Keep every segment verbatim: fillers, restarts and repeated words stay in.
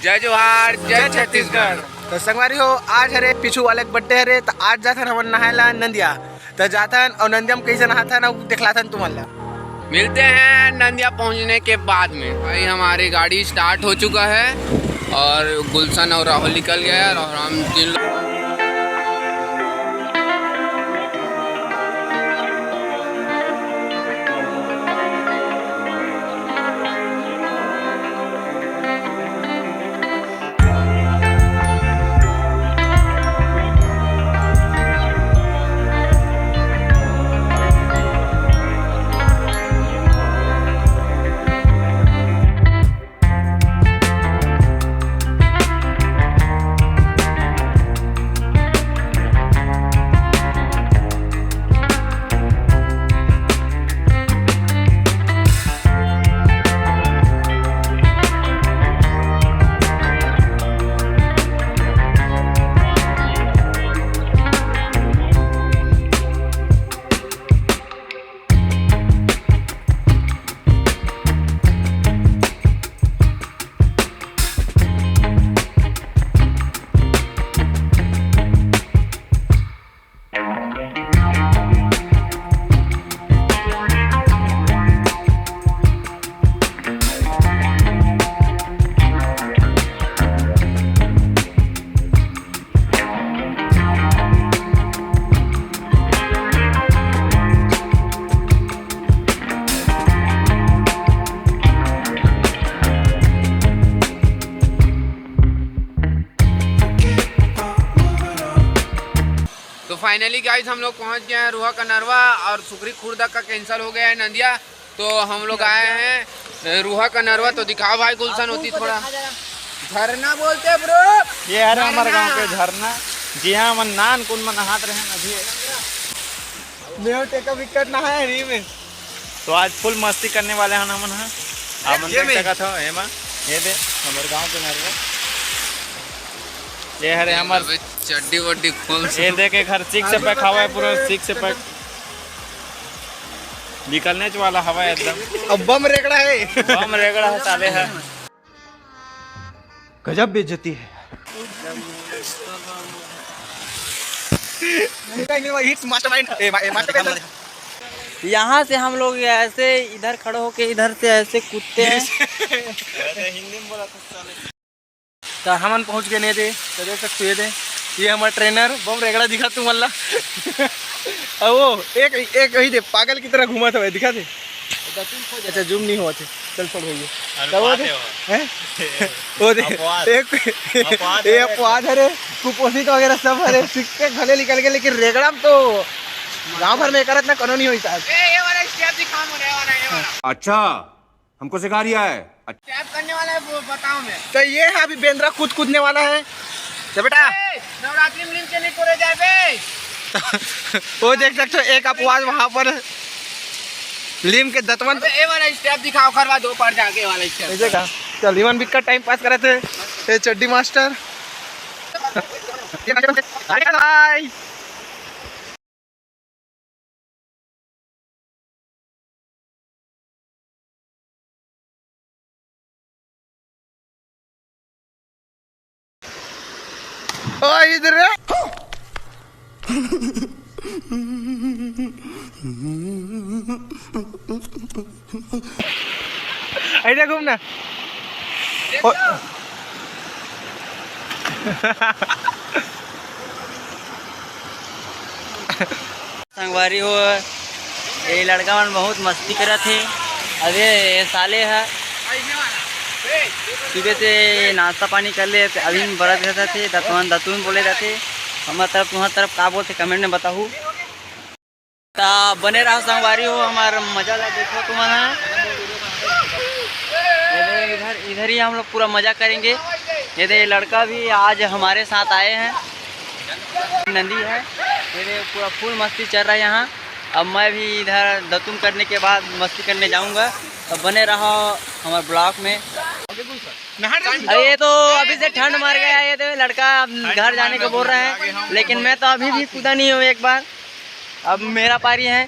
जय जोहार, जय छत्तीसगढ़। तो संगवारी हो, आज हरे पीछू वाले के बर्थडे हरे, तो आज जाथन हमन नहाए ला नंदिया। तो जाथन और नंदिया में कैसे नहाथन, वो दिखलाथन तुमन ला। मिलते हैं नंदिया पहुंचने के बाद में। भाई, हमारी गाड़ी स्टार्ट हो चुका है और गुलशन और राहुल निकल गए हैं और हम तीन लोग तो फाइनली गाइस, हम लोग पहुंच गए हैं रूहा कनरवा और सुखरी खुर्दा का कैंसिल हो गया है नंदिया। तो हम लोग आए हैं रूहा कनरवा। तो दिखाओ भाई गुलशन होती थोड़ा। झरना बोलते ब्रो। ये हरे हमर गांव के झरना, जिहां मन नानकुन मन हाथ रहे अभी। मेरे टेका विकेट ना है नहीं में। तो आज फुल मस्ती करने वाले हैं हमन ह। आप मन ये देख में। सकत हो एमा, ये दे हमर गांव के नरवा। ये हरे हमर अबे चड्डी वड्डी खोल। ये देख, एक हर सिक्स पैक हवा है, पूरा सिक्स पैक निकलने च वाला हवा है एकदम। अब बम रेगड़ा है। बम रेगड़ा है साले है। गजब बेइज्जती है। Hits mastermind. ए, मा-, ए, मास्टरमाइंड। यहाँ से हम लोग ऐसे इधर खड़े होके इधर से ऐसे कूदते हैं। तो हमन पहुँच गए नहीं थे, तो देख सकते हो, ये दे, ये हमारा ट्रेनर बम रेगड़ा दिखा तू मल्ला। और वो एक, एक वही दे, पागल की तरह घूमा था भाई, दिखा दे। अच्छा, जूम नहीं हुआ थे। चल, छोड़ भैया। अरे क्या हुआ बात थे? है वो। हैं? वो दे, अपवाद। एक, अपवाद ये है। अपवाद है रे, कुपोषित वगैरह सब है रे, सिक्के भले निकल गए, लेकिन रेगड़ा में तो गांव भर में एक ना कोनो नहीं होई साहब। ए, ये वाला स्टेप दिखा मोरे, ये वाला, ये वाला। अच्छा, हमको सिखा रिया है। स्टेप करने वाला है, वो बताओ मैं। तो ये है अभी बेंद्रा कूद कूदने वाला है। तो बेटा। ए, नवरात्रि में लीम के नहीं तोड़े जाए बे। वो देख सकते हो, एक अपवाद वहां पर लीम के दतवन। अबे, ए वाला स्टेप दिखाओ, खरवा दो पर जाके वाला स्टेप। ऐसे का? चल, इवन बिक्का टाइम पास करे थे। ए चड्डी मास्टर। हाय। ओ इधर रे। आइडिया घूमना। ओ, संगवारी हो, ये लड़का मन बहुत मस्ती करत हे। अबे ये साले ह सुबह से नाश्ता पानी कर ले, अभी बरत रहता थे, दतवन दतुन बोले जाते। हमार तरफ, तुम्हार तरफ का बोलते, कमेंट में बताहू। ता बने रहो संगवारी हो, हमार मजा ला देखो तुमन ह। ये दे इधर, इधर ही हम लोग पूरा मजा करेंगे। ये दे, ये लड़का भी आज हमारे साथ आए हैं, नंदी है। ये दे, पूरा फुल मस्ती चल रहा है यहाँ। अब मैं भी इधर दतुम करने के बाद मस्ती करने जाऊँगा, तो बने रहो हमारे ब्लॉग में। अरे ये तो अभी से ठंड मार गया, ये तो लड़का घर जाने को बोल रहा है, लेकिन मैं तो अभी भी कूदा नहीं हूँ एक बार। अब मेरा पारी है।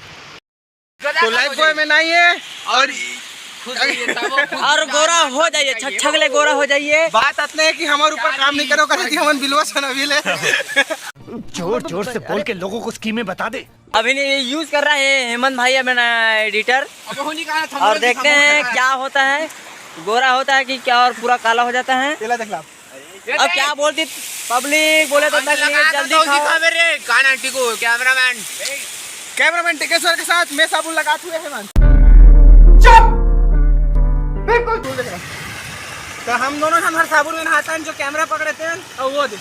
तो लाइफ बॉय में नहीं है और और गोरा हो जाइए, छक छक ले गोरा हो जाइए। बात अतने है कि हमारे ऊपर काम नहीं करो, करे थी हमन बिलवा सन अभी ले। जोर जोर से बोल के लोगों को स्कीमें बता दे। अभी नहीं, ये यूज कर रहा है हेमंत भाई, अपना एडिटर। और देखते हैं क्या होता है, गोरा होता है कि क्या और पूरा काला हो जाता है। तेला देख ला। अब क्या बोलती पब्लिक, बोले तो तक लिए, जल्दी खाओ। दिखा मेरे कान आंटी को, कैमरामैन। कैमरामैन टिकेश्वर के साथ मैं साबुन लगा हुए हेमंत। चुप, बिल्कुल। तो हम दोनों हम हर साबुन में नहाता है, जो कैमरा पकड़ते हैं और वो दे।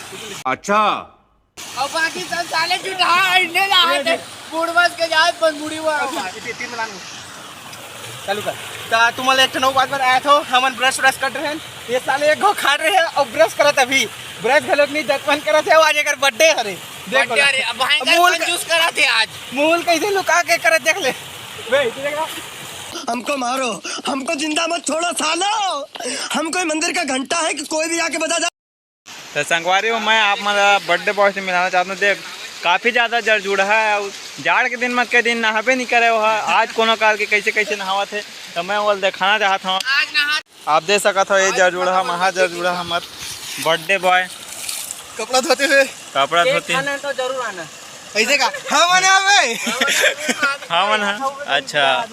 अच्छा। और बाकी सब साले जुटा इन्ने नहाते। बुढ़बस के जात बन बूढ़ी हुआ। तीन मिला चालू कर। तो तुम्हारे एक ठो बात पर आया था, हमन ब्रश ब्रश कर रहे हैं, ये साले एक घो खा रहे हैं और ब्रश करत अभी, ब्रश घलोक नहीं दतमन करत है। आज एकर बर्थडे हरे, देख birthday हरे, अब भाई का मूल कंजूस करत है आज। मूल कैसे लुका के करत, देख ले। बे, तू देख रहा? हमको मारो, हमको जिंदा मत छोड़ो सालो। हम कोई मंदिर का घंटा है कि कोई भी आके बजा जा। तो संगवारी हो, मैं आप मन ला बर्थडे बॉय से मिलाना चाहता हूँ। देख, काफ़ी ज़्यादा जड़ जुड़ा है और जाड़ के दिन में कई दिन नहाबे नहीं करे हो। आज कोनो काल के कैसे कैसे नहावत है, तो मैं वो दिखाना चाहत हूँ। आज नहा आप देख सकत हो, ये जड़ जुड़ा, महा जड़ जुड़ा हमर बर्थडे बॉय। कपड़ा धोते हुए। कपड़ा केक धोते। खाना है तो जरूर आना। ऐसे का? हाँ, मना बे। हाँ, मना। अच्छा।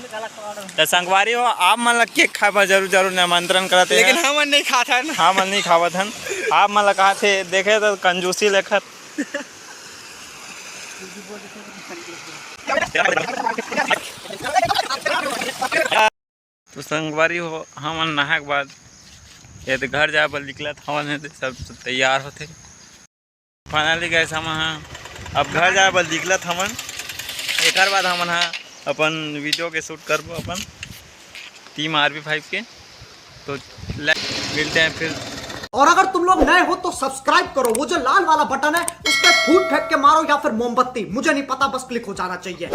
तो संगवारी हो, आप मन ला केक खाए बर जरूर, जरूर निमंत्रण करत हे। लेकिन हमन नहीं खात हन। हमन नहीं खावत हन। आप मन ला कहा थे, देखे तो कंजूसी लेखत। तो संगवारी हो, हमन नहाए के बाद ये तो घर जाए बर निकलत हवन, ये सब तैयार होथे। फाइनली गाइस, हमन ह अब घर जाए बर निकलत हवन। एकर बाद हमन ह अपन वीडियो के शूट करबो अपन टीम आरबी फाइव के। तो ले-, मिलते हैं फिर। और अगर तुम लोग नए हो तो सब्सक्राइब करो, वो जो लाल वाला बटन है उस पर फूट फेंक के मारो या फिर मोमबत्ती, मुझे नहीं पता, बस क्लिक हो जाना चाहिए।